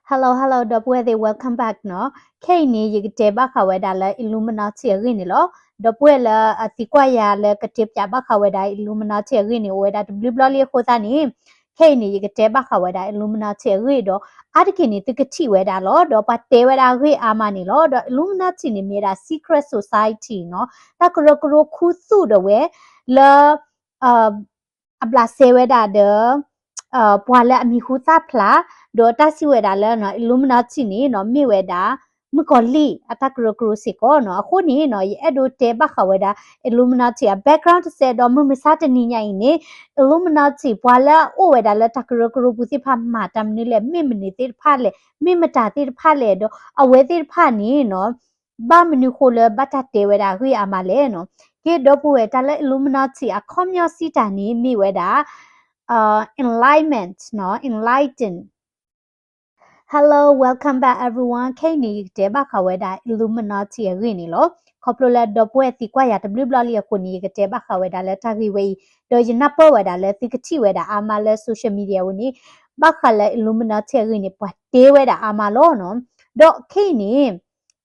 Hello hello ဒီပုၢ်ဝဲၢ်သ့ၣ် welcome back နီၤ. ခဲအံၤန့ၣ် ယကတဲဘၣ်ဃးဝဲဒၣ်လၢ Illuminati အဂ့ၢ်န့ၣ်လီၤ. ဒီပုၢ်ဝဲၢ်လၢအသံကွၢ်ယၤလၢကတဲပၠးဘၣ်ဃးဝဲဒၣ် Illuminati အဂ့ၢ်န့ၣ် အိၣ်ဝဲဒၣ်တဘျုးဘျီလံအဃိသတးန့ၣ်, ခဲအံၤန့ၣ် ယကတဲဘၣ်ဃးဝဲဒၣ် Illuminati အဂ့ၢ်ဒီး အါတက့ၢ်န့ၣ် သုကထံၣ်ဝဲဒၣ်လီၤ. ဒီးပှၤတဲဝဲဒၣ်အဂ့ၢ်အါမးန့ၣ်လီၤ. ဒီး Illuminati န့ၣ်မ့ၢ်ဝဲဒၣ် secret society နီၤ, တၢ်ကရၢကရိခူသူၣ်ဒၣ်ဝဲ လၢ အဘျးစဲဝဲဒၣ်ဒီး ပှၤလၢအမံၤဟူသၣ်ဖျါ, ဒီးတၢ်စံးဝဲဒၣ်လၢ Illuminati န့ၣ်နီၤ မ့ၢ်ဝဲဒၣ် မုၣ်ကီၤလံၢ်အတၢ်ကရၢကရိစ့ၢ်ကီးနီၤ. အဃိန့ၣ်နီၤ ယအဲၣ်ဒိးတဲဘၣ်ဃးဝဲဒၣ် Illuminati အ background တစဲးဒီး မုၢ်မဆါတနံၤညါအံၤန့ၣ် Illuminati ပှၤလၢအအိၣ်ဝဲဒၣ်လၢတၢ်ကရၢကရိပူၤသ့ၣ်တဖၣ် မၤတၢ်မနုၤလဲၣ်, မ့ၢ်မနုၤသ့ၣ်တဖၣ်လဲၣ်, မ့ၢ်မတၤသ့ၣ်တဖၣ်လဲၣ်, ဒီးအဝဲသ့ၣ်တဖၣ်န့ၣ်နီၤ ဘၣ်မနုၤဃိလၢဘၣ်တၢ်တဲဝဲဒၣ်အဂ့ၢ်အါမးလဲၣ်နီၤ. ကဲ ဒီပုၢ်ဝဲၢ် တၢ်လၢ Illuminati အခီပညီစံးတၢ်န့ၣ် မ့ၢ်ဝဲဒၣ် enlightenment နီၤ, enlighten. Hello, welcome back everyone. ခဲအံၤန့ၣ် ယကတဲဘၣ်ဃးဝဲဒၣ် Illuminati အဂ့ၢ်န့ၣ်လီၤ. ခီဖျိလၢဒီပုၢ်ဝဲၢ်သံကွၢ်ယၤတဘျုးဘျီလံအဃိန့ၣ် ယကတဲဘၣ်ဃးဝဲဒၣ်လၢတၢ်ဂ့ၢ်ဝဲအံၤ, ဒီးယနၢ်ပၢၢ်ဝဲဒၣ်လၢသုကထံၣ်ဝဲဒၣ်အါမးလၢ social media ဝဲန့ၣ် ဘၣ်ဃးလၢ Illuminati အဂ့ၢ်န့ၣ် ပှၤတဲဝဲဒၣ်အါမးလီၤနီၤ. ဒီးခဲအံၤန့ၣ်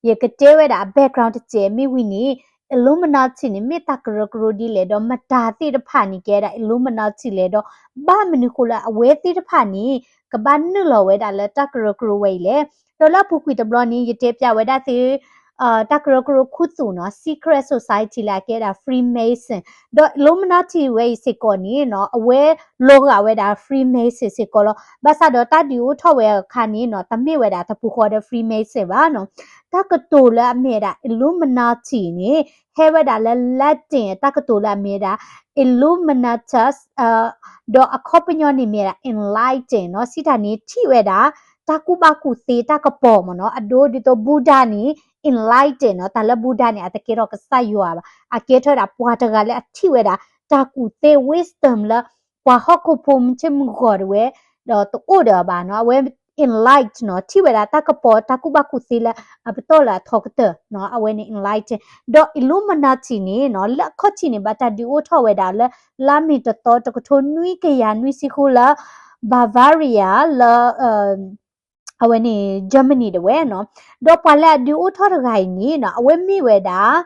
ယကတဲဝဲဒၣ်အ background တစဲး မ့ၢ်ဝံၤန့ၣ် Illuminati န့ၣ် မ့ၢ်တၢ်ကရၢကရိဒ်လဲၣ်, ဒီးမတၤသ့ၣ်တဖၣ်န့ၣ် ကဲဒၣ် Illuminati လဲၣ်, ဒီးဘၣ်မနုၤဃိလၢအဝဲသ့ၣ်တဖၣ်န့ၣ် ကဘၣ်နုာ်လီၤဝဲဒၣ်လၢတၢ်ကရၢကရိဝဲအံၤလဲၣ်. ဒီးလၢအပူၤကွံာ်တဘျီန့ၣ် ယတဲပၠးဝဲဒၣ်သု တၢ်ကရၢကရိခူသူၣ်နီၤ, secret society လၢအကဲဒၣ် Freemason, ဒီး Illuminati ဝဲအံၤစ့ၢ်ကီးန့ၣ်နီၤ အဝဲလီၤဂာ်ဝဲဒၣ် Freemason စ့ၢ်ကီးလီၤ. ဘၣ်ဆၣ်ဒီးတၢ်ဒုးအိၣ်ထီၣ်ဝဲအခါန့ၣ်နီၤ တမ့ၢ်ဝဲဒၣ်တပူၤဃီဒီး Freemason ဘၣ်နီၤ. တၢ်ကတိၤလၢအမ့ၢ်ဝဲဒၣ် Illuminati န့ၣ် ဟဲဝဲဒၣ်လၢ Latin တၢ်ကတိၤလၢအမ့ၢ်ဝဲဒၣ် Illuminatus, ဒီးအခီပညီန့ၣ်မ့ၢ်ဝဲဒၣ် enlighten နီၤ. စံးတၢ်န့ၣ် ထံၣ်ဝဲဒၣ် တၢ်ကူၣ်ဘၣ်ကူၣ်သ့တၢ်ကပီၤမ့ၢ်နီၤ, အဒိဒ်သိး Buddha န့ၣ် enlighten နီၤ, တၢ်လၢ Buddha န့ၣ် အတကဲထီၣ်ကစၢ်ယွၤဘၣ်, အကဲထီၣ်ဝဲဒၣ်ပှၤတဂၤလၢအထံၣ်ဝဲဒၣ် တၢ်ကူၣ်သ့ wisdom လၢ ပှၤဟီၣ်ခိၣ်ဖိမုၢ်ဆ့ၣ်မုၢ်ဂီၤတဝဲ ဒီးတအိၣ်ဒီးအီၤဘၣ်နီၤ. အဝဲ enlighten နီၤ, ထံၣ်ဝဲဒၣ်တၢ်ကပီၤတၢ်ကူၣ်ဘၣ်ကူၣ်သ့လၢအပတီၢ်လၢအထီကတၢၢ်နီၤ, အဝဲန့ၣ် enlighten. ဒီး Illuminati န့ၣ်နီၤ လၢအခီၣ်ထံးန့ၣ် ဘၣ်တၢ်ဒုးအိၣ်ထီၣ်ဝဲဒၣ်လၢ လါမ့ၤတသီ တကထိနွံကယၤနွံဆံဃုလၢ Bavaria လၢ အဝဲန့ၣ် Germany တဝဲနီၤ. ဒီးပှၤလၢအဒုးအိၣ်ထီၣ်တဂၤအံၤန့ၣ်နီၤ အဝဲမ့ၢ်ဝဲဒၣ်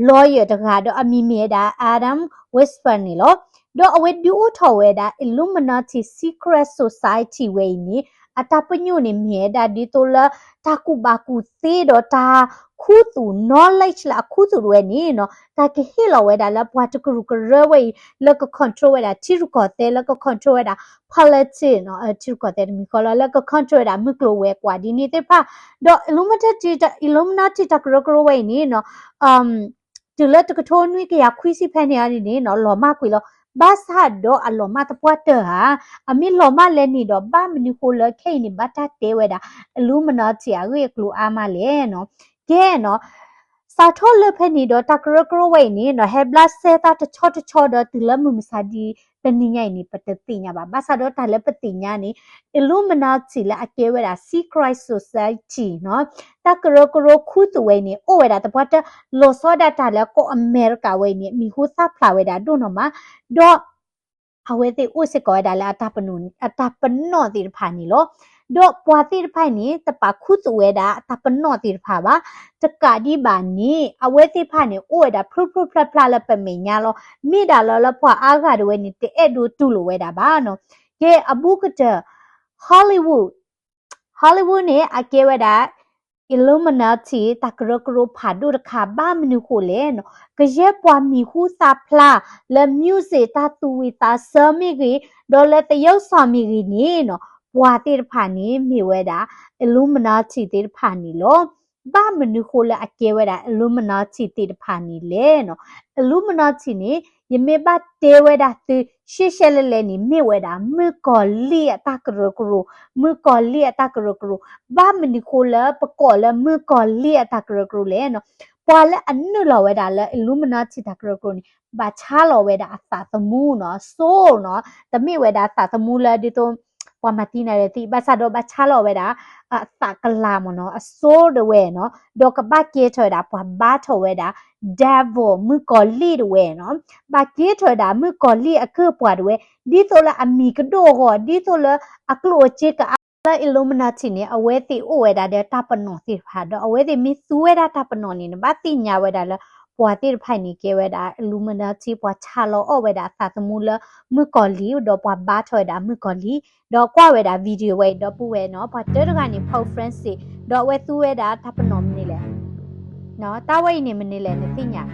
lawyer တဂၤ ဒီးအမံၤမ့ၢ်ဝဲဒၣ် Adam Weishaupt န့ၣ်လီၤ. ဒီးအဝဲဒုးအိၣ်ထီၣ်ဝဲဒၣ် Illuminati Secret Society ဝဲအံၤန့ၣ် အတၢ်ပညိၣ်န့ၣ်မ့ၢ်ဝဲဒၣ်ဒ်သိးလၢ တၢ်ကူၣ်ဘၣ်ကူၣ်သ့ဒီးတၢ်ခူသူၣ် knowledge လၢအခူသူၣ်တဝဲန့ၣ်နီၤ တၢ်ကဟ့ၣ်လီၤဝဲဒၣ်လၢပှၤတကရူၢ်ကရၢဝဲအံၤ လၢက control ဝဲဒၣ်ထံရူၢ်ကီၢ်သဲး လၢက control ဝဲဒၣ် politics နီၤ, ထံရူၢ်ကီၢ်သဲးတမံၤဃီလီၤ လၢက control ဝဲဒၣ်မုၢ်ကျိၤဝဲၤကွာ်ဒ်န့ၣ်သ့ၣ်တဖၣ်. ဒီး Illuminati, Illuminati တၢ်ကရၢကရိဝဲအံၤန့ၣ်နီၤ တုၤလၢတကထိနွံကယၤခွံဆံဖဲန့ၣ်အံၤန့ၣ်နီၤ လီၤမၢ်ကွံာ်လီၤ. ဘၣ်ဆၣ်ဒီးအလီၤမၢ်သပှၢ်တၢၢ်ဧါ, အမ့ၢ်လီၤမၢ်လဲၣ်န့ၣ်ဒီး ဘၣ်မနုၤဃိလၢခဲအံၤန့ၣ် ဘၣ်တၢ်တဲဝဲဒၣ် Illuminati အဂ့ၢ်အကျိၤအါမးလဲၣ်နီၤ. ကဲနီၤ စးထီၣ်လၢဖဲန့ၣ်ဒီး တၢ်ကရၢကရိဝဲအံၤန့ၣ်နီၤ ဟဲဘျးစဲသးတဆီတဆီဒီးတုၤလၢမုၢ်မဆါဒ်တနံၤညါအံၤန့ၣ် ပတသ့ၣ်ညါဘၣ်. ဘၣ်ဆၣ်ဒီးတၢ်လၢပသ့ၣ်ညါန့ၣ် Illuminati လၢအကဲဝဲဒၣ် secret society နီၤ, တၢ်ကရၢကရိခူသူၣ်ဝဲအံၤန့ၣ် အိၣ်ဝဲဒၣ်သပှၢ်တၢၢ် လီၤဆီဒၣ်တၢ်လၢကီၢ်အမဲရကၤဝဲအံၤန့ၣ် မံၤဟူသၣ်ဖျါဝဲဒၣ်ဒိၣ်နီၢ်မး, ဒီး အဝဲသ့ၣ်အိၣ်စ့ၢ်ကီးဝဲဒၣ်လၢအတၢ်ပနီၣ်, အတၢ်ပနီၣ်သ့ၣ်တဖၣ်န့ၣ်လီၤ. ဒီးပှၤသ့ၣ်တဖၣ်အံၤန့ၣ် တပာ်ခူသူၣ်ဝဲဒၣ်အတၢ်ပနီၣ်သ့ၣ်တဖၣ်ဘၣ်. တကးဒံးဘၣ်န့ၣ် အဝဲသ့ၣ်တဖၣ်န့ၣ် အိၣ်ဝဲဒၣ်ဖျိဖျိဖျါဖျါလၢပမဲာ်ညါလီၤ. မ့ၢ်ဒၣ်လီၤလၢပှၤအါဂၤတဝဲန့ၣ် တအဲၣ်ဒိးတူၢ်လိာ်ဝဲဒၣ်ဘၣ်နီၤ. ကဲအဘူးကတၢၢ် Hollywood Hollywood န့ၣ် အကဲဝဲဒၣ် Illuminati တၢ်ကရၢကရိဖးဒိၣ်တခါ ဘၣ်မနုၤဃိလဲၣ်နီၤ, ကယဲၢ်ပှၤမံၤဟူသၣ်ဖျါလၢ music တၢ်သူၣ်ဝံၣ်သးဆၢမ့ၢ်ဂ့ၤ, ဒီးလၢသရုပ်ဆောင်မ့ၢ်ဂ့ၤန့ၣ်နီၤ, ပှၤသ့ၣ်တဖၣ်န့ၣ် မ့ၢ်ဝဲဒၣ် Illuminati သ့ၣ်တဖၣ်န့ၣ်လီၤ. ဘၣ်မနုၤဃိလၢအကဲဝဲဒၣ် Illuminati သ့ၣ်တဖၣ်န့ၣ်လဲၣ်နီၤ. Illuminati န့ၣ် ယမ့ၢ်ဘၣ်တဲဝဲဒၣ်သု ရှဲရှဲလဲၣ်လဲၣ်န့ၣ် မ့ၢ်ဝဲဒၣ် မုၣ်ကီၤလံၢ်အတၢ်ကရၢကရိ, မုၣ်ကီၤလံၢ်အတၢ်ကရၢကရိ, ဘၣ်မနုၤဃိလၢပကိးလၢမုၣ်ကီၤလံၢ်အတၢ်ကရၢကရိလဲၣ်နီၤ. ပှၤလၢအနုာ်လီၤဝဲဒၣ်လၢ Illuminati တၢ်ကရၢကရိန့ၣ် ဘၣ်ဆါလီၤဝဲဒၣ်အသးသမူနီၤ, soul နီၤ, တမ့ၢ်ဝဲဒၣ်သးသမူလၢဒ်သိး ပှၤမၤသံနၤဒီးသံ ဘၣ်ဆၣ်ဒီးဘၣ်ဆါလီၤဝဲဒၣ် အသးကလၤမ့ၢ်နီၤ, အ soul တဝဲနီၤ, ဒီးကဘၣ်ကဲထီၣ်ဝဲဒၣ် ပှၤဘါထီၣ်ဝဲဒၣ် devil မုၣ်ကီၤလံၢ်တဝဲနီၤ, ဘၣ်ကဲထီၣ်ဝဲဒၣ်မုၣ်ကီၤလံၢ်အကုၢ်အပှၤတဝဲ, ဒ်သိးလၢအမံၤကဒိၣ်အဂီၢ်, ဒ်သိးလၢအကျိၣ်အစ့ကအါ လၢ Illuminati န့ၣ် အဝဲသ့ၣ်အိၣ်ဝဲဒၣ်ဒီးတၢ်ပနီၣ်သ့ၣ်တဖၣ် ဒီးအဝဲသ့ၣ်မ့ၢ်သူဝဲဒၣ်တၢ်ပနီၣ်န့ၣ် နဘၣ်သ့ၣ်ညါဝဲဒၣ်လၢ ပှၤသ့ၣ်တဖၣ်န့ၣ်ကဲဝဲဒၣ် Illuminati ပှၤဆါလီၤအီၣ်ဝဲဒၣ်အသးသမူလၢမုၣ်ကီၤလံၢ် ဒီးပှၤဘါထီၣ်ဝဲဒၣ်မုၣ်ကီၤလံၢ် ဒီးကွၢ်ဝဲဒၣ် video ဝဲအံၤ ဒီပုၢ်ဝဲၢ်နီၤ ပှၤတၢတဂၤန့ၣ် Pope Francis ဒီးအဝဲသူဝဲဒၣ်တၢ်ပနီၣ်မနုၤလဲၣ် တၢ်ဝဲအံၤန့ၣ်မနုၤလဲၣ် နသ့ၣ်ညါ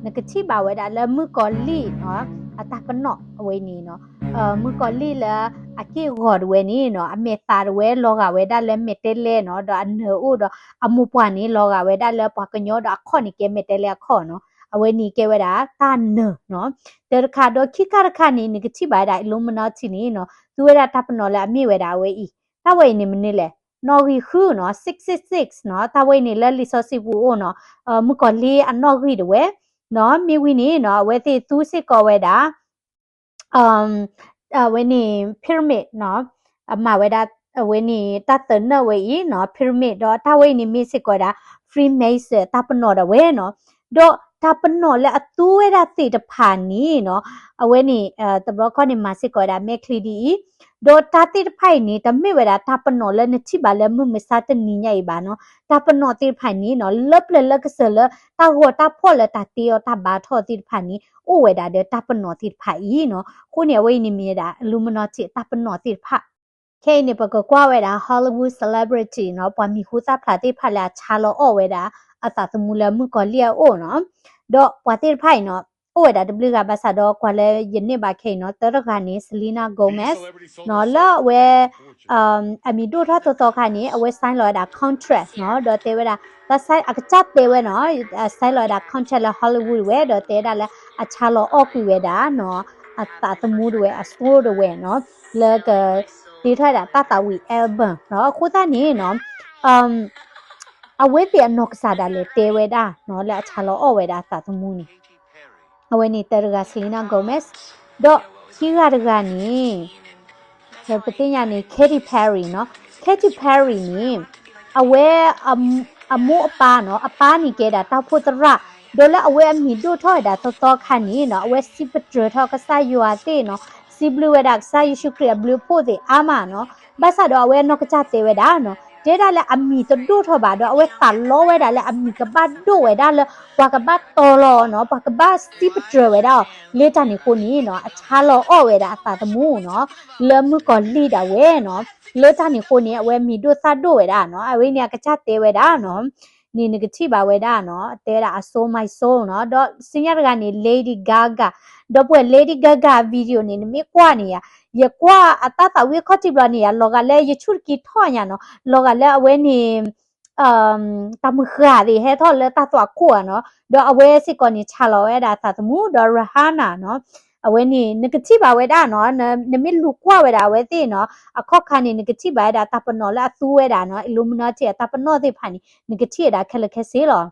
နကထံၣ်ဘၣ်ဝဲဒၣ်လၢမုၣ်ကီၤလံၢ်နီၤ အတၢ်ပနီၣ်အဝဲန့ၣ်နီၤ မုၣ်ကီၤလံၢ်လၢအက့ၢ်ဂီၤတဝဲန့ၣ်နီၤ အမဲာ်သးတဝဲလီၤဂာ်ဝဲဒၣ်လၢမဲာ်တဲးလဲးနီၤ ဒီးအနၢၤအိၣ်ဒီးအမိၢ်ပှၢ်န့ၣ်လီၤဂာ်ဝဲဒၣ်လၢပှၤကညီဒီးအခီၣ်န့ၣ်ကဲမဲာ်တဲးလဲးအခီၣ်နီၤ အဝဲန့ၣ်ကဲဝဲဒၣ်တၢ်နၢၤနီၤ တၢတခါဒီးခံခါတခါန့ၣ် နကထံၣ်ဘၣ်ဝဲဒၣ် Illuminati န့ၣ်နီၤ သူဝဲဒၣ်တၢ်ပနီၣ်လၢအမ့ၢ်ဝဲဒၣ်အဝဲအံၤ တၢ်ဝဲအံၤန့ၣ်မနုၤလဲၣ် နီၣ်ဂံၢ်ဃုနီၤ six six six နီၤ တၢ်ဝဲအံၤန့ၣ်လၢလံာ်စီဆှံပူၤအိၣ်နီၤ မုၣ်ကီၤလံၢ်အနီၣ်ဂံၢ်တဝဲ နီၤ မ့ၢ်ဝံၤန့ၣ်နီၤ အဝဲသ့ၣ်သူစ့ၢ်ကီးဝဲဒၣ် အဝဲန့ၣ် pyramid နီၤ အမၤဝဲဒၣ် အဝဲန့ၣ် တၢ်သၢနၢၣ်ဝဲအံၤနီၤ pyramid ဒီးတၢ်ဝဲအံၤန့ၣ်မ့ၢ်စ့ၢ်ကီးဝဲဒၣ် Freemason တၢ်ပနီၣ်ဒၣ်ဝဲနီၤ ဒီးတၢ်ပနီၣ်လၢအသူဝဲဒၣ်သ့ၣ်တဖၣ်န့ၣ်နီၤ အဝဲန့ၣ် တဘျီခီန့ၣ်မၤစ့ၢ်ကီးဝဲဒၣ်မဲာ်ချံဒ်အံၤ ဒီးတၢ်သ့ၣ်တဖၣ်အံၤန့ၣ် တမ့ၢ်ဝဲဒၣ်တၢ်ပနီၣ်လၢနထံၣ်ဘၣ်လၢမုၢ်မဆါတနံၤညါအံၤဘၣ်နီၤ တၢ်ပနီၣ်သ့ၣ်တဖၣ်အံၤန့ၣ်နီၤ လၢပျၢၤလၢကစၢၢ်လၢတၢ်ဂီၤတၢ်ဖီၣ်လၢတၢ်တ့အီၤတၢ်ဘါထီၣ်သ့ၣ်တဖၣ်န့ၣ် အိၣ်ဝဲဒၣ်ဒီးတၢ်ပနီၣ်သ့ၣ်တဖၣ်အံၤနီၤ အဃိန့ၣ် အဝဲအံၤန့ၣ်မ့ၢ်ဝဲဒၣ် Illuminati တၢ်ပနီၣ်သ့ၣ်တဖၣ် ခဲအံၤန့ၣ် ပကကွၢ်ဝဲဒၣ် Hollywood celebrity နီၤ ပှၤမံၤဟူသၣ်ဖျါသ့ၣ်တဖၣ်လၢအဆါလီၤအီၣ်ဝဲဒၣ် အသးသမူလၢမုၣ်ကီၤလံၢ်အအိၣ်နီၤ ဒီးပှၤသ့ၣ်တဖၣ်အံၤနီၤ အိၣ်ဝဲဒၣ်တဘျုးဂၤဘၣ်ဆၣ်ဒီး ကွၢ်လၢယန့ၢ်ဘၣ်ခဲအံၤနီၤ တၢတဂၤန့ၣ် Selena Gomez နီၤ လၢအဝဲ အမံၤဒိၣ်ထီၣ်သီသီခါန့ၣ် အဝဲ sign လီၤဝဲဒၣ် contract နီၤ ဒီးတဲဝဲဒၣ် အကစၢ်တဲဝဲနီၤ sign လီၤဝဲဒၣ် contract လၢ Hollywood ဝဲ ဒီးတဲဝဲဒၣ်လၢအဆါလီၤအီၣ်ကွံာ်ဝဲဒၣ်နီၤ အသးသမူတဝဲ အစိတဝဲနီၤ လၢက တ့ထီၣ်ဝဲဒၣ်တၢ်သးဝံၣ် album နီၤ အဃိသတးန့ၣ်နီၤ အဝဲသ့ၣ်အနီၢ်ကစၢ်ဒၣ်လဲာ်တဲဝဲဒၣ်နီၤ လၢအဆါလီၤအီၣ်ဝဲဒၣ်အသးသမူန့ၣ် အဝဲန့ၣ်တၢတဂၤ Selena Gomez ဒီးခံဂၤတဂၤန့ၣ် ပသ့ၣ်ညါန့ၣ် Katy Perry နီၤ Katy Perry န့ၣ် အဝဲ အမိၢ်အပၢ်နီၤ အပၢ်န့ၣ်ကဲဒၣ်တၢ်အိၣ်ဖှိၣ်သရၣ် ဒီးလၢအဝဲအမံၤဒိၣ်ထီၣ်ဝဲဒၣ်သီသီခါန့ၣ်နီၤ အဝဲစံးပတြၢၤထီၣ်ကစၢ်ယွၤသ့ၣ်နီၤ စံးဘျုးဝဲဒၣ်ကစၢ်ယ့ၣ်ၡူးခရံာ်အဘျုးအဖှိၣ်သ့ၣ်အါမးနီၤ ဘၣ်ဆၣ်ဒီးအဝဲနီၢ်ကစၢ်တဲဝဲဒၣ်နီၤ တဲဒၣ်လၢအမံၤတဒိၣ်ထီၣ်ဘၣ်ဒီး အဝဲသးလီဝဲဒၣ်လၢအမံၤကဘၣ်ဒိၣ်ဝဲဒၣ်လၢ ပှၤကဘၣ်တီလီၤနီၤ ပှၤကဘၣ်စံးပတြၢၤဝဲဒၣ်အီၤ လၢတၢ်န့ၣ်အဃိန့ၣ်နီၤ အဆါလီၤအီၣ်ဝဲဒၣ်အသးသမူနီၤ လၢမုၣ်ကီၤလံၢ်ဒၣ်ဝဲနီၤ လၢတၢ်န့ၣ်အဃိန့ၣ် အဝဲမံၤဒိၣ်သၣ်ဒိၣ်ဝဲဒၣ်နီၤ အဝဲန့ၣ်အကစၢ်တဲဝဲဒၣ်နီၤ န့ၣ်နကထံၣ်ဘၣ်ဝဲဒၣ်နီၤ တဲဝဲဒၣ် I sold my soul နီၤ ဒီးဆူညါတဂၤန့ၣ် Lady Gaga ဒီပုၢ်ဝဲၢ် Lady Gaga video န့ၣ် နမ့ၢ်ကွၢ်န့ၣ်ယါ ယကွၢ်အတၢ်သးဝံၣ်အခီၣ်ထံးဘျီန့ၣ်ယါ လီၤဂာ်လၢယဆူၣ်တက့ၤထီၣ်ညါနီၤ လီၤဂာ်လၢအဝဲန့ၣ် တၢ်မုၢ်ဃၢ်သ့ၣ်ဟဲထီၣ်လၢတၢ်သွၣ်ခိၣ်ဧါနီၤ ဒီးအဝဲစ့ၢ်ကီးန့ၣ် ဆါလီၤဝဲဒၣ်အသးသမူ ဒီး Rihanna နီၤ အဝဲန့ၣ် နကထံၣ်ဘၣ်ဝဲဒၣ်နီၤ နမ့ၢ်လူၤကွၢ်ဝဲဒၣ်အဝဲသ့ၣ်နီၤ အခီၣ်ခါန့ၣ် နကထံၣ်ဘၣ်ဝဲဒၣ်တၢ်ပနီၣ်လၢအသူဝဲဒၣ်နီၤ Illuminati အတၢ်ပနီၣ်သ့ၣ်တဖၣ်န့ၣ် နကထံၣ်ဝဲဒၣ်ခဲလၢာ်ခဲဆ့လီၤ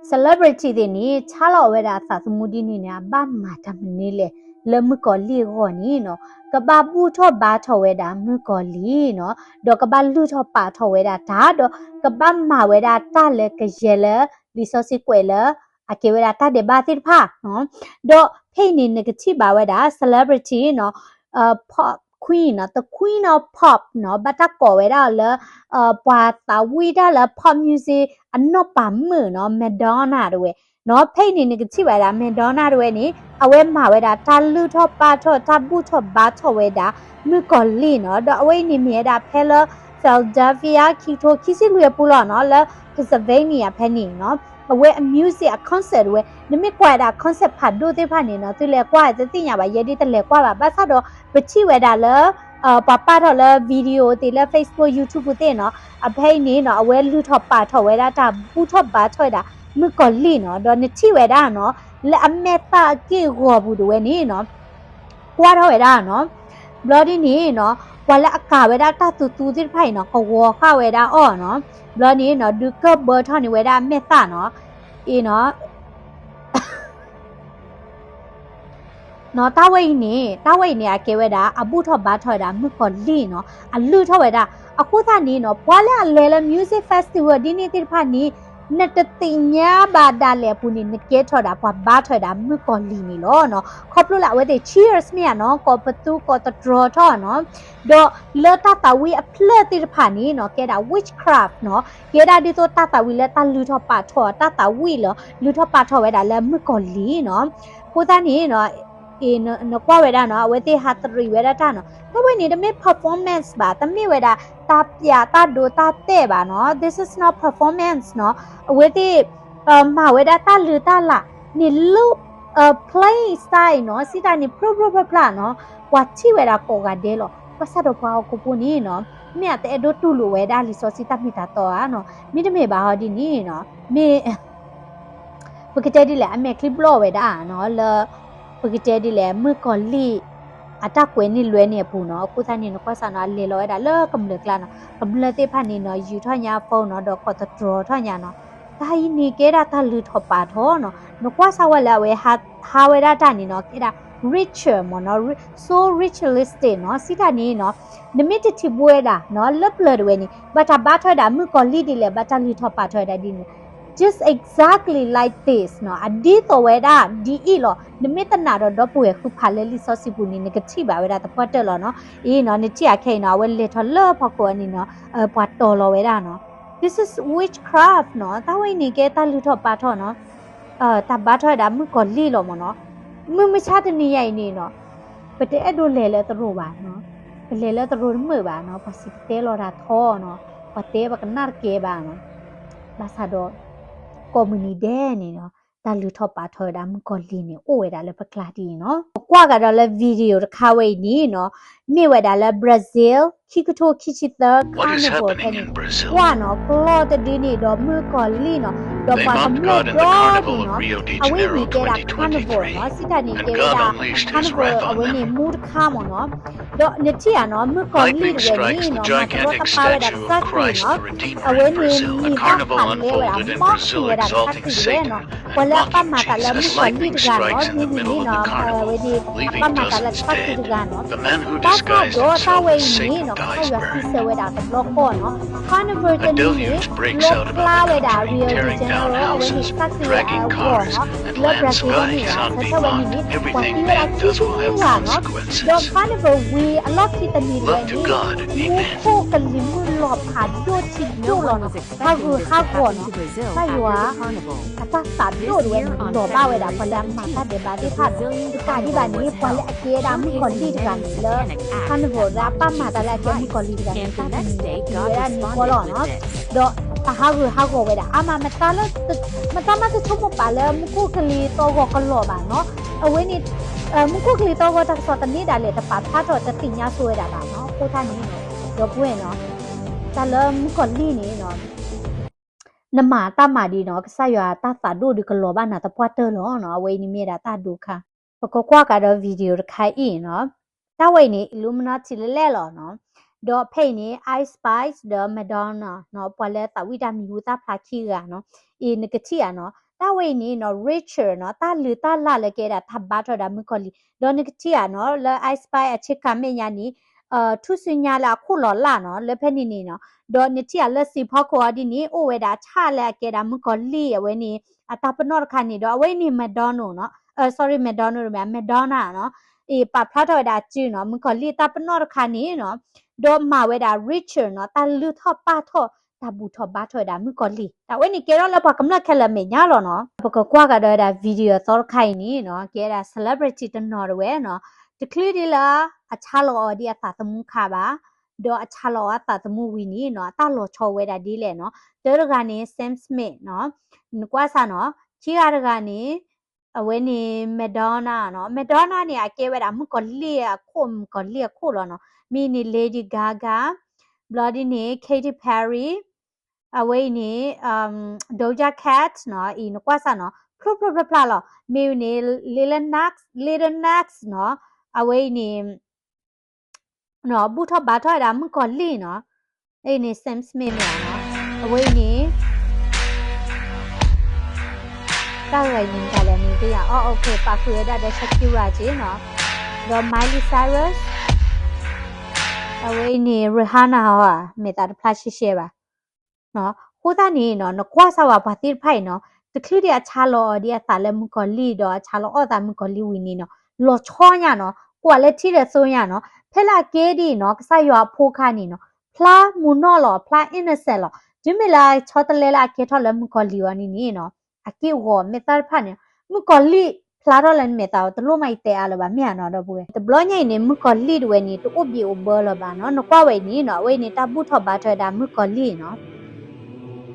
celebrity သ့ၣ်န့ၣ် ဆါလီၤဝဲဒၣ်အသးသမူဒ်န့ၣ်န့ၣ် အဘၣ်မၤတၢ်မနုၤလဲၣ် လၢမုၣ်ကီၤလံၢ်အဂီၢ်န့ၣ်နီၤ ကဘၣ်ဘူၣ်ထီၣ်ဘါထီၣ်ဝဲဒၣ်မုၣ်ကီၤလံၢ်နီၤ ဒီးကဘၣ်လုၢ်ထီၣ်ပာ်ထီၣ်ဝဲဒၣ်တၢ် ဒီးကဘၣ်မၤဝဲဒၣ်တၢ်လၢကယဲၢ်လၢ လံာ်စီဆှံကွဲးလၢ အကဲဝဲဒၣ်တၢ်ဒဲးဘးသ့ၣ်တဖၣ်နီၤ ဒီးဖဲအံၤန့ၣ် နကထံၣ်ဘၣ်ဝဲဒၣ် celebrity နီၤ pop queen နီၤ the queen of pop နီၤ ဘၣ်တၢ်ကိးဝဲဒၣ်လၢ ပှၤသးဝံၣ်တၢ်လၢ pop music အနီၢ်ပၤမုၣ်နီၤ Madonna တဝဲနီၤ ဖဲအံၤန့ၣ် နကထံၣ်ဘၣ်ဝဲဒၣ် Madonna တဝဲန့ၣ် အဝဲမၤဝဲဒၣ်တၢ်လုၢ်ထီၣ်ပာ်ထီၣ် တၢ်ဘူၣ်ထီၣ်ဘါထီၣ်ဝဲဒၣ် မုၣ်ကီၤလံၢ်နီၤ ဒီးအဝဲအံၤန့ၣ်မ့ၢ်ဝဲဒၣ်ဖဲလၢ Philadelphia ခံကထိခံဆံလွံၢ်အပူၤလီၤနီၤ လၢ Pennsylvania ဖဲန့ၣ်နီၤ အဝဲအ music အ concert တဝဲ နမ့ၢ်ကွၢ်ဝဲဒၣ် concert ဖးဒိၣ်သ့ၣ်တဖၣ်န့ၣ်နီၤ သုလဲၤကွၢ်တသ့ၣ်ညါဘၣ် ယဲဒ်တလဲၤကွၢ်ဘၣ် ဘၣ်ဆၣ်ဒီး ပထံၣ်ဝဲဒၣ်လၢ ပှၤပာ်ထီၣ်လၢ video သ့ၣ်လၢ Facebook YouTube သ့ၣ်နီၤ အဖဲအံၤန့ၣ်နီၤ အဝဲလုၢ်ထီၣ်ပာ်ထီၣ်ဝဲဒၣ်တၢ် ဘူၣ်ထီၣ်ဘါထီၣ်ဝဲဒၣ် မုၣ်ကီၤလံၢ်နီၤ ဒီးနထံၣ်ဝဲဒၣ်နီၤ လၢအမဲာ်သၣ်အက့ၢ်အဂီၤပူၤတဝဲန့ၣ်နီၤ ကွၢ်ထီၣ်ဝဲဒၣ်နီၤ ဘျီဒ်န့ၣ်နီၤ ပှၤလၢအကၤဝဲဒၣ်တၢ်သူသူသ့ၣ်တဖၣ်အံၤနီၤ ကဝီၤဃာ်ဝဲဒၣ်အီၤနီၤ ဘျီန့ၣ်နီၤ ဒုးကၢၢ်ဘၢထီၣ်န့ၢ်ဝဲဒၣ်အမဲာ်သၣ်နီၤ အံၤနီၤ နီၤ တၢ်ဝဲအံၤန့ၣ် တၢ်ဝဲအံၤန့ၣ် အကဲဝဲဒၣ် အဘူၣ်ထီၣ်ဘါထီၣ်ဝဲဒၣ် မုၣ်ကီၤလံၢ်နီၤ အလုၢ်ထီၣ်ဝဲဒၣ် အဃိသတးန့ၣ်နီၤ ပှၤလၢအလဲၤလၢ music festival ဒ်န့ၣ်သ့ၣ်တဖၣ်န့ၣ် နတသ့ၣ်ညါဘၣ်ဒၣ်လဲာ်အပူၤန့ၣ် နကဲထီၣ်ဒၣ်ပှၤဘါထီၣ်ဝဲဒၣ်မုၣ်ကီၤလံၢ်န့ၣ်လီၤနီၤ. ခီဖျိလၢအဝဲသ့ၣ် cheers မ့ၢ်ဧါနီၤ, ကိးပသူကိးသတြီၤထီၣ်နီၤ. ဒီးလၢတၢ်သးဝံၣ်အဖျၢၣ်သ့ၣ်တဖၣ်န့ၣ်နီၤ ကဲဒၣ် witchcraft နီၤ, ကဲဒၣ်ဒ်သိးတၢ်သးဝံၣ်လၢတၢ်လုၢ်ထီၣ်ပာ်ထီၣ် တၢ်သးဝံၣ်လၢလုၢ်ထီၣ်ပာ်ထီၣ်ဝဲဒၣ်လၢမုၣ်ကီၤလံၢ်နီၤ. အဃိသတးန့ၣ်နီၤ အ့ နကွၢ်ဝဲဒၣ်နီၤ အဝဲသ့ၣ်ဟးသရံးဝဲဒၣ်တၢ်နီၤ, တၢ်ဝဲန့ၣ်တမ့ၢ် performance ဘၣ်, တမ့ၢ်ဝဲဒၣ်တၢ်ပျးတၢ်ဒိတၢ်တဲာ်ဘၣ်နီၤ, this is not performance နီၤ. အဝဲသ့ၣ် မၤဝဲဒၣ်တၢ်လုၢ်တၢ်လၢ်န့ၣ်လၢ plain sight နီၤ, စံးတၢ်န့ၣ် ဖျိဖျိဖျါဖျါနီၤ, ပှၤထံၣ်ဝဲဒၣ်ကိးဂၤဒဲးလီၤ. ဘၣ်ဆၣ်ဒီးပှၤဟီၣ်ခိၣ်ဖိန့ၣ်နီၤ မ့ၢ်အတအဲၣ်ဒိးတူၢ်လိာ်ဝဲဒၣ်လံာ်စီဆှံတၢ်မ့ၢ်တၢ်တီဧါနီၤ, မ့တမ့ၢ်ဘၣ်ဟီဒ်န့ၣ်နီၤ, မ့ၢ် ပကတဲဒ်လဲၣ် အမဲာ်ချံဘျီၣ်ဝဲဒၣ်နီၤ, လၢ ပကတဲဒ်လဲၣ် မုၣ်ကီၤလံၢ် အတၢ်ကွဲးန့ၢ်လွဲန့ၣ်အပူၤနီၤ. အဃိသတးန့ၣ် နကွၢ်စ့ၢ်နီၤ အလဲၤလီၤဝဲဒၣ်လၢကမျၢၢ်ကျါနီၤ, ကမျၢၢ်သ့ၣ်တဖၣ်န့ၣ်နီၤ ယူၤထီၣ်ညါအ phone နီၤ, ဒီးကိးသတြီၤထီၣ်ညါနီၤ. တၢ်အံၤန့ၣ်ကဲဒၣ်တၢ်လုၢ်ထီၣ်ပာ်ထီၣ်နီၤ. နကွၢ်စ့ၢ်ဝဲလၢအဝဲဟးဝဲဒၣ်တၢ်န့ၣ်နီၤ ကဲဒၣ် ritual မ့ၢ်နီၤ, so ritualistic နီၤ, စံးတၢ်န့ၣ်နီၤ နမ့ၢ်တထံၣ်ဘၣ်ဝဲဒၣ်နီၤ လၢပျၢၤတဝဲန့ၣ် ဘၣ်တၢ်ဘါထီၣ်ဝဲဒၣ်မုၣ်ကီၤလံၢ်ဒ်လဲၣ်, ဘၣ်တၢ်လုၢ်ထီၣ်ပာ်ထီၣ်ဝဲဒၣ်ဒ်န့ၣ် just exactly like this နီၤ, အဒ်သိးဝဲဒၣ်ဒ်အံၤလီၤ. နမ့ၢ်တနာ်ဒီးဒီပုၢ်ဝဲၢ်ဃုဖးလၢလံာ်စီဆှံပူၤန့ၣ် နကထံၣ်ဘၣ်ဝဲဒၣ်သပှၢ်တၢၢ်လီၤနီၤ. အံၤနီၤ နထံၣ်အခဲအံၤနီၤ အဝဲလဲၤထီၣ်လၢဖီခိၣ်အန့ၣ်နီၤ ပှၤတီၤလီၤဝဲဒၣ်နီၤ. This is witchcraft နီၤ, တၢ်ဝဲအံၤန့ၣ်ကဲတၢ်လုၢ်ထီၣ်ပာ်ထီၣ်နီၤ, တၢ်ဘါထီၣ်ဝဲဒၣ်မုၣ်ကီၤလံၢ်လီၤမ့ၢ်နီၤ. မုၢ်မဆါတနံၤညါအံၤန့ၣ်နီၤ ပတအဲၣ်ဒိးလဲၤလၢသရိာ်ဘၣ်နီၤ, ပလဲၤလၢသရိာ်တမုာ်ဘၣ်နီၤ, ပှၤစံးကတဲလီၤတၢ်ထီနီၤ, ပှၤတဲပကနၣ်တကဲဘၣ်နီၤ. ဘၣ်ဆၣ်ဒီး ကိးမုၢ်နံၤဒဲးန့ၣ်နီၤ တၢ်လုၢ်ထီၣ်ပာ်ထီၣ်ဝဲဒၣ်မုၣ်ကီၤလံၢ်န့ၣ် အိၣ်ဝဲဒၣ်လၢပကျါဒ်အံၤနီၤ. ပကွၢ်ကဒီးလၢ video တခါဝဲအံၤန့ၣ်နီၤ မ့ၢ်ဝဲဒၣ်လၢ Brazil ခံကထိခံဆံသၢ carnival ဖဲန့ၣ် ကွၢ်နီၤ ကျီၢ်တဒုန့ၣ်ဒီးမုၣ်ကီၤလံၢ်နီၤ ဒီးပှၤကမျၢၢ်ဘျီဒုနီၤ အဝဲအံၤန့ၣ်ကဲဒၣ် carnival နီၤ, စံးတၢ်န့ၣ်ကဲဝဲဒၣ် carnival အဝဲန့ၣ်မူတခါမ့ၢ်နီၤ. ဒီးနထံၣ်ဧါနီၤ မုၣ်ကီၤလံၢ်တဝဲန့ၣ်နီၤ မၤတရီတပါဝဲဒၣ်ကစၢ်ခရံာ်နီၤ, အဝဲန့ၣ်မံၤဘၣ်ဖးလဲဝဲဒၣ် မီၣ်ဃံးဝဲဒၣ်ကစၢ်ခရံာ်တဝဲနီၤ, ပှၤလၢအပာ်မၤသးလၢမုၣ်ကီၤလံၢ်တဂၤနီၤ မ့ၢ်ဝံၤန့ၣ်နီၤ အဝဲန့ၣ် အပာ်မၤသးလၢကစၢ်ခရံာ်တဂၤနီၤ. ဘၣ်ဆၣ်ဒီးတၢ်ဝဲအံၤန့ၣ်နီၤ ကစၢ်ယွၤစံးဆၢဝဲဒၣ်တဘျီဃီနီၤ, carnival တနံၤန့ၣ် လီၣ်ဖျါဝဲဒၣ် Rio de Janeiro အဝဲန့ၣ်ကစၢ်ခရံာ်အဂီၢ်နီၤ, လၢ Brazil တနံၤနီၤ ဆၢထၢၣ်ဝဲန့ၣ်န့ၣ် ပှၤသံဝဲဒၣ်ခံဆံနွံဂၤနီၤ, ဒီး carnival ဝံၤအလီၢ်ခံတနံၤတဝဲန့ၣ် မူခိၣ်ကလံၤမုၢ်လီၤဖးဒိၣ်ထံဒိၣ်လီၤနီၤ, ဟးဂူာ်ဟးဂီၤနီၤ, ကစၢ်ယွၤ အတၢ်သးဒိၣ်တဝဲန့ၣ် လီၤဘၣ်ဝဲဒၣ်ပှၤလၢအမၤတၢ်ဒဲးဘးသ့ၣ်တဖၣ်နီၤ, တကးဒံးဘၣ်န့ၣ် ပှၤလၢအကဲဒၣ်မုၣ်ကီၤလံၢ်တဂၤန့ၣ် လၢ carnival လၢအပာ်မၤသးလၢအကဲမုၣ်ကီၤလံၢ်တဂၤန့ၣ် တၢ်တမံၤန့ၣ် က့ၤဝဲဒၣ်န့ၣ်ကီလီၤနီၤ, ဒီးအဟးဂူာ်ဟးဂီၤဝဲဒၣ် အါမး မတၤမးတဆိကမိၣ်ပာ်လၢမူခိၣ်ကလံၤသီၣ်ဂီၤကလီၤဘၣ်နီၤ, အဝဲန့ၣ် မူခိၣ်ကလံၤသီၣ်ဂီၤတၢ်ကစီၣ်တန့ၢ်ဒၣ်လဲာ် တပာ်ဖျါထီၣ်တသ့ၣ်ညါဆိဝဲဒၣ်ဘၣ်နီၤ, အဃိသတးန့ၣ်နီၤ ဒီပုၢ်ဝဲၢ်နီၤ တၢ်လၢမုၣ်ကီၤလံၢ်န့ၣ်နီၤ နမၤတၢ်မၤဒ်နီၤ ကစၢ်ယွၤတၢ်သးဒိၣ်ဒုးကလီၤဘၣ်နၤသပှၢ်တၢၢ်လီၤနီၤ, အဝဲအံၤန့ၣ်မ့ၢ်ဒၣ်တၢ်ဒိးခါ, ပကကွၢ်ကဒီး video တခါအံၤနီၤ, တၢ်ဝဲအံၤန့ၣ် Illuminati လဲၣ်လဲၣ်လီၤနီၤ, ဒီးဖဲအံၤန့ၣ် Ice Spice ဒီး Madonna နီၤ, ပှၤလၢသးဝံၣ်တၢ်မံၤဟူသၣ်ဖျါခံဂၤနီၤ, အံၤနကထံၣ်ဧါနီၤ, တၢ်ဝဲအံၤန့ၣ်နီၤ ritual နီၤ, တၢ်လုၢ်တၢ်လၢ်လၢကဲဒၣ်တၢ်ဘါထီၣ်ဝဲဒၣ်မုၣ်ကီၤလံၢ်, ဒီးနကထံၣ်ဧါနီၤ လၢ Ice Spice အဆ့ကၤမဲာ်ညါန့ၣ် ထူၣ်စုညါလၢအခိၣ်လီၤလၢ်နီၤ, လၢဖဲန့ၣ်န့ၣ်နီၤ, ဒီးနထံၣ်ဧါလၢစံာ်ဖီခိၣ်အီၤဒ်န့ၣ် အိၣ်ဝဲဒၣ်ဆၣ်လၢအကဲဒၣ်မုၣ်ကီၤလံၢ်အဝဲန့ၣ် အတၢ်ပနီၣ်တခါန့ၣ် ဒီးအဝဲန့ၣ် Madonna နီၤ, sorry Madonna တမ့ၢ် Madonna နီၤ, အံၤပာ်ဖျါထီၣ်ဝဲဒၣ်အစုနီၤ မုၣ်ကီၤလံၢ်တၢ်ပနီၣ်တခါန့ၣ်နီၤ, ဒီးမၤဝဲဒၣ် ritual နီၤ တၢ်လုၢ်ထီၣ်ပာ်ထီၣ် တၢ်ဘူၣ်ထီၣ်ဘါထီၣ်ဝဲဒၣ်မုၣ်ကီၤလံၢ်, တၢ်ဝဲန့ၣ်ကဲထီၣ်လၢပှၤကမျၢၢ်ခဲလၢာ်မဲာ်ညါလီၤနီၤ, ပကကွၢ်ကဒီးဝဲဒၣ် video အသီတခါအံၤန့ၣ်နီၤ ကဲဒၣ် celebrity တနီၤတဝဲနီၤ, တချုးဒ်လၢ အဆါလီၤအီၤဒ်အသးသမူခါဘၣ်, ဒီးအဆါလီၤအီၤအသးသမူဝံၤန့ၣ်နီၤ အတၢ်လီၤဆီဝဲဒၣ်ဒ်လဲၣ်နီၤ, တၢတဂၤန့ၣ် Sam Smith နီၤ, နကွၢ်စ့ၢ်နီၤ, ခံဂၤတဂၤန့ၣ် အဝဲန့ၣ် Madonna နီၤ, Madonna န့ၣ် အကဲဝဲဒၣ်မုၣ်ကီၤလံၢ်အခိၣ် မုၣ်ကီၤလံၢ်အခိၣ်လီၤနီၤ, မ့ၢ်န့ၣ် Lady Gaga, ဘျီဒ်န့ၣ် Katy Perry, အဝဲအံၤန့ၣ် Doja Cat နီၤ, အံၤနကွၢ်စ့ၢ်နီၤ ဖျိဖျိဖျါဖျါလီၤ, မ့ၢ်ဝဲန့ၣ် Lil Nas, Lil Nas နီၤ, အဝဲအံၤန့ၣ် ဘူၣ်ထီၣ်ဘါထီၣ်ဝဲဒၣ်မုၣ်ကီၤလံၢ်နီၤ, အံၤန့ၣ် Sam Smith မ့ၢ်ဧါနီၤ, အဝဲအံၤန့ၣ် တၢ်ဂၤအံၤန့ၣ်တၢ်လဲၣ်မ့ၢ်တယၤ, အီ okay ပာ်ဃုာ်ဝဲဒၣ်ဒီး Shakira က့နီၤ, ဒီး Miley Cyrus, အဝဲအံၤန့ၣ် Rihanna ဟီဧါ, မဲာ်သးတဖျါရှဲရှဲဘၣ်နီၤ, အဃိသတးန့ၣ်နီၤ နကွၢ်စၢ်ဝဲပှၤသ့ၣ်တဖၣ်အံၤနီၤ တချုးဒံးအဆါလီၤအီၤဒံးအသးလၢမုၣ်ကီၤလံၢ်ဒီးအဆါလီၤအီၣ်သးမုၣ်ကီၤလံၢ်ဝံၤန့ၣ်နီၤ လီၤဆီညါနီၤ ကွၢ်လၢထံၣ်ဒီးသိညါနီၤ ဖဲလၢအကဲဒ်အံၤနီၤ ကစၢ်ယွၤအဖိခါန့ၣ်နီၤ ဖျါမုာ်နီၢ်လီၤ ဖျါ innocent လီၤ တုၤမ့ၢ်လၢဆီတလဲလၢအကဲထီၣ်လၢမုၣ်ကီၤလံၢ်အီၤန့ၣ်န့ၣ်နီၤ အက့ၢ်ဂီၤမဲာ်သၣ်တဖၣ်န့ၣ် မုၣ်ကီၤလံၢ်ဖျါထီၣ်လၢနမဲာ်သးအီၤ တလိၣ်မးယတဲအါလၢၤဘၣ်မ့ၢ်ဧါနီၤ ဒီပုၢ်ဝဲၢ် တဘျီညါအံၤန့ၣ် မုၣ်ကီၤလံၢ်တဝဲန့ၣ် တအိၣ်ဘံၣ်အိၣ်ဘၢလၢၤဘၣ်နီၤ နကွၢ်ဝဲအံၤန့ၣ်နီၤ အဝဲအံၤန့ၣ် တၢ်ဘူၣ်ထီၣ်ဘါထီၣ်ဝဲဒၣ်မုၣ်ကီၤလံၢ်နီၤ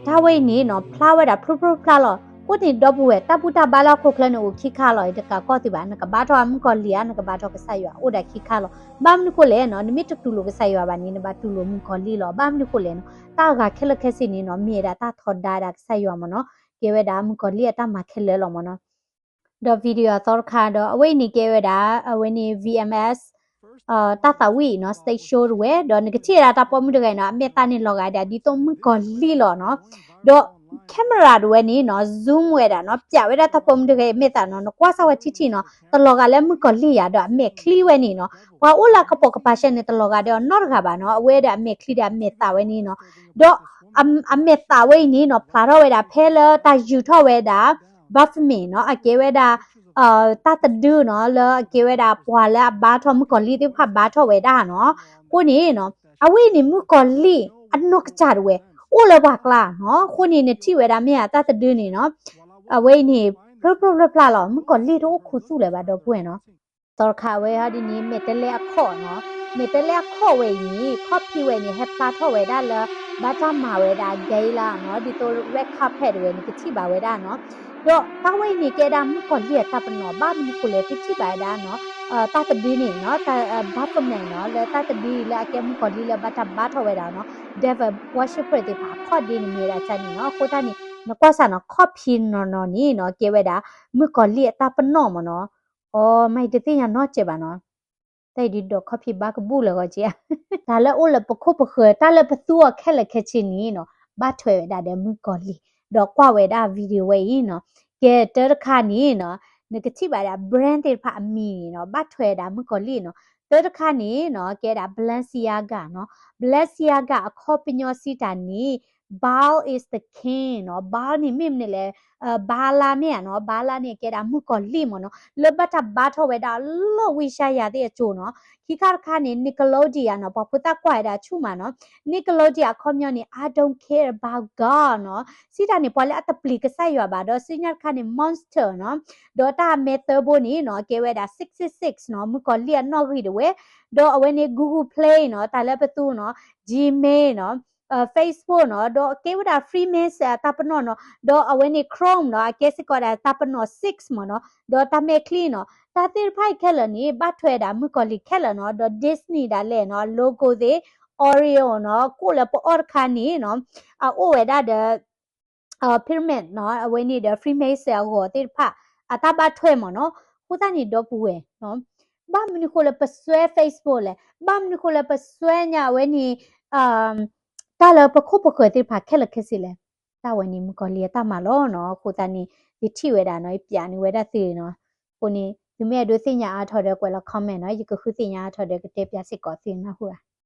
တၢ်ဝဲအံၤန့ၣ်နီၤ ဖျါဝဲဒၣ်ဖျိဖျိဖျါလီၤ အဃိန့ၣ် ဒီပုၢ်ဝဲၢ် တၢ်ဘူၣ်တၢ်ဘါလၢဟီၣ်ခိၣ်ချၢန့ၣ်အိၣ်ခံခါလီၤ ယတကးကီၢ်သုဘၣ် နကဘါထီၣ်မုၣ်ကီၤလံၢ်ဧါ နကဘါထီၣ်ကစၢ်ယွၤ အိၣ်ဒၣ်ခံခါလီၤ ဘၣ်မနုၤဃိလဲၣ်နီၤ နမ့ၢ်တတူၢ်လိာ်ကစၢ်ယွၤဘၣ်န့ၣ် နဘၣ်တူၢ်လိာ်မုၣ်ကီၤလံၢ်လီၤ ဘၣ်မနုၤဃိလဲၣ်နီၤ တၢ်အဂၤခဲလၢာ်ခဲဆ့န့ၣ်နီၤ မ့ၢ်ဝဲဒၣ်တၢ်ထီဒါဒၣ်ကစၢ်ယွၤမ့ၢ်နီၤ ကဲဝဲဒၣ်မုၣ်ကီၤလံၢ်အတၢ်မၤခဲလၢာ်လီၤမ့ၢ်နီၤ ဒီး video အသီတခါဒီး အဝဲအံၤန့ၣ်ကဲဝဲဒၣ် အဝဲန့ၣ် V M S တၢ်သးဝံၣ်နီၤ stage show တဝဲ ဒီးနကထံၣ်ဝဲဒၣ်တၢ်ပိာ်မုၣ်တဂၤအံၤနီၤ အမဲာ်သၣ်န့ၣ်လီၤဂာ်ဒၣ် ဒ်သိးမုၣ်ကီၤလံၢ်လီၤနီၤ ဒီး camera တဝဲန့ၣ်နီၤ zoom ဝဲဒၣ်နီၤ ပျးဝဲဒၣ်တၢ်ပိာ်မုၣ်တဂၤအံၤမဲာ်သၣ်နီၤ နကွၢ်စၢ်ဝဲထံထံနီၤ တလီၤဂာ်လၢမုၣ်ကီၤလံၢ်ယၤ ဒီးအမဲာ်ချံဝဲန့ၣ်နီၤ ပှၤအိၣ်လၢကပိာ်ကပၤရှဲန့ၣ် တလီၤဂာ်ဒီးအနီတဂၤဘၣ်နီၤ အဝဲဒီးအမဲာ်ချံဒီးအမဲာ်သၣ်ဝဲန့ၣ်နီၤ ဒီး အမဲာ်သၣ်ဝဲအံၤန့ၣ်နီၤ ဖျါထီၣ်ဝဲဒၣ်ဖဲလၢတၢ်ယူၤထီၣ်ဝဲဒၣ် Baphomet နီၤ အကဲဝဲဒၣ် တၢ်တဒုနီၤ လၢအကဲဝဲဒၣ်ပှၤလၢအဘါထီၣ်မုၣ်ကီၤလံၢ်သ့ၣ်တဖၣ်ဘါထီၣ်ဝဲဒၣ်နီၤ အဃိန့ၣ်နီၤ အဝဲအံၤန့ၣ်မုၣ်ကီၤလံၢ်အနီၢ်ကစၢ်တဝဲ အိၣ်လၢပှၤကျါနီၤ အဃိန့ၣ်နထံၣ်ဝဲဒၣ်မ့ၢ်ဧါ တၢ်တဒုန့ၣ်နီၤ အဝဲအံၤန့ၣ် ဖျိဖျိဖျါဖျါလီၤ မုၣ်ကီၤလံၢ်တအိၣ်ခူသူၣ်လၢၤဘၣ် ဒီပုၢ်ဝဲၢ်နီၤ သီတခါအဝဲဟီဒ်န့ၣ် မဲာ်တဲးလဲးအခီၣ်နီၤ မဲာ်တဲးလဲးအခီၣ်ဝဲအံၤန့ၣ် ခီၣ်ဖံးဝဲန့ၣ် ဟဲဖျါထီၣ်ဝဲဒၣ်လၢ ဘၣ်တၢ်မၤဝဲဒၣ် gala နီၤ ဒ်သိး red carpet တဝဲန့ၣ် ကထံၣ်ဘၣ်ဝဲဒၣ်နီၤ ဒီးတၢ်ဝဲအံၤန့ၣ် ကဲဒၣ်မုၣ်ကီၤလံၢ်အတၢ်ပနီၣ် ဘၣ်မနုၤဃိလဲၣ် သုထံၣ်ဘၣ်ဝဲဒၣ်နီၤ တၢ်တဒုန့ၣ်နီၤ Baphomet နီၤ လၢတၢ်တဒုအံၤလၢအကဲမုၣ်ကီၤလံၢ်လၢဘၣ်တၢ်ဘါထီၣ်ဝဲဒၣ်နီၤ devil worshipper သ့ၣ်တဖၣ်အခီၣ်ဒ့န့ၣ်မ့ၢ်ဝဲဒၣ်န့ၣ်နီၤ အဃိသတးန့ၣ် နကွၢ်စၢ်နီၤ ခီၣ်ဖံးနီၢ်နီၢ်န့ၣ်နီၤ ကဲဝဲဒၣ် မုၣ်ကီၤလံၢ်အတၢ်ပနီၣ်မ့ၢ်နီၤ အီ မ့ၢ်တသ့ၣ်ညါနီတစဲးဘၣ်နီၤ တၢ်အံၤဒုးဒီးခီၣ်ဖံးဘါကဘူၣ်လၢဂီၢ်က့ တၢ်လၢအိၣ်လၢပခိၣ်ပဃၢၤ တၢ်လၢပသူအီၤခဲလၢာ်ခဲဆ့န့ၣ်နီၤ ဘၣ်ထွဲဝဲဒၣ်ဒီးမုၣ်ကီၤလံၢ် ဒီးကွၢ်ဝဲဒၣ် video ဝဲအံၤနီၤ ကဲတၢတခါန့ၣ်နီၤ နကထံၣ်ဘၣ်ဒၣ် brand သ့ၣ်တဖၣ်အမံၤန့ၣ်နီၤ ဘၣ်ထွဲဒၣ်မုၣ်ကီၤလံၢ်နီၤ တၢတခါန့ၣ်နီၤ ကဲဒၣ် Balenciaga နီၤ Balenciaga အခီပညီစံးတၢ်န့ၣ် Bal is the king နီၤ Bal န့ၣ်မ့ၢ်မနုၤလဲၣ် ဘါလါမ့ၢ်ဧါနီၤ ဘါလါန့ၣ်ကဲဒၣ်မုၣ်ကီၤလံၢ်မ့ၢ်နီၤ လၢဘၣ်တၢ်ဘါထီၣ်ဝဲဒၣ်အလီၢ်ဝံယါယၤသ့ၣ်အစိၤနီၤ ခံခါတခါန့ၣ် Nickelodeon နီၤ ပှၤဖိသၣ်ကွၢ်ဝဲဒၣ်ဆူၣ်မးနီၤ Nickelodeon အခီပညီန့ၣ် I don't care about God နီၤ စံးတၢ်န့ၣ် ပှၤလၢအတပျံၤကစၢ်ယွၤဘၣ် ဒီးဆူညါတခါန့ၣ် Monster နီၤ ဒီးတၢ်အမဲာ်သၢဘိန့ၣ်နီၤ ကဲဝဲဒၣ် six six six နီၤ မုၣ်ကီၤလံၢ်အနီၣ်ဂံၢ်တဝဲ ဒီးအဝဲန့ၣ် Google Play နီၤ တၢ်လၢပသူနီၤ Gmail နီၤ Facebook နီၤ ဒီးကဲဝဲဒၣ် Freemason အတၢ်ပနီၣ်နီၤ ဒီးအဝဲန့ၣ် Chrome နီၤ အကဲစ့ၢ်ကီးဒၣ်တၢ်ပနီၣ် six မ့ၢ်နီၤ ဒီးတၢ်မဲာ်ချံနီၤ တၢ်သ့ၣ်တဖၣ်အံၤခဲလၢာ်န့ၣ် ဘၣ်ထွဲဒၣ်မုၣ်ကီၤလံၢ်ခဲလၢာ်နီၤ ဒီး Disney ဒၣ်လဲာ်နီၤ logo သ့ၣ် Oreo နီၤ ကိၣ်လၢပအီၣ်တခါန့ၣ်နီၤ အအိၣ်ဝဲဒၣ်ဒီး pyramid နီၤ အဝဲန့ၣ်ဒီး Freemason အဂီၤသ့ၣ်တဖၣ် အတၢ်ဘၣ်ထွဲမ့ၢ်နီၤ အဃိသတးန့ၣ်ဒီပုၢ်ဝဲၢ် ဘၣ်မနုၤဃိလၢပစွဲ Facebook လဲၣ် ဘၣ်မနုၤဃိလၢပစွဲညါအဝဲန့ၣ် တၢ်လၢပခိၣ်ပဃၢၤသ့ၣ်တဖၣ်ခဲလၢာ်ခဲဆ့လဲၣ် တၢ်ဝဲန့ၣ်မုၣ်ကီၤလံၢ်အတၢ်မၤလီၤနီၤ အဃိသတးန့ၣ် ယထံၣ်ဝဲဒၣ်နီၤ ယပျးန့ၢ်ဝဲဒၣ်သုနီၤ အဃိန့ၣ် သုမ့ၢ်အဲၣ်ဒိးသ့ၣ်ညါအါထီၣ်ဒီးကွဲးလီၤ comment နီၤ ယကဃုသ့ၣ်ညါအါထီၣ်ဒီး ကတဲပၠးစ့ၢ်ကီးသုနၢ်ဟူဧါ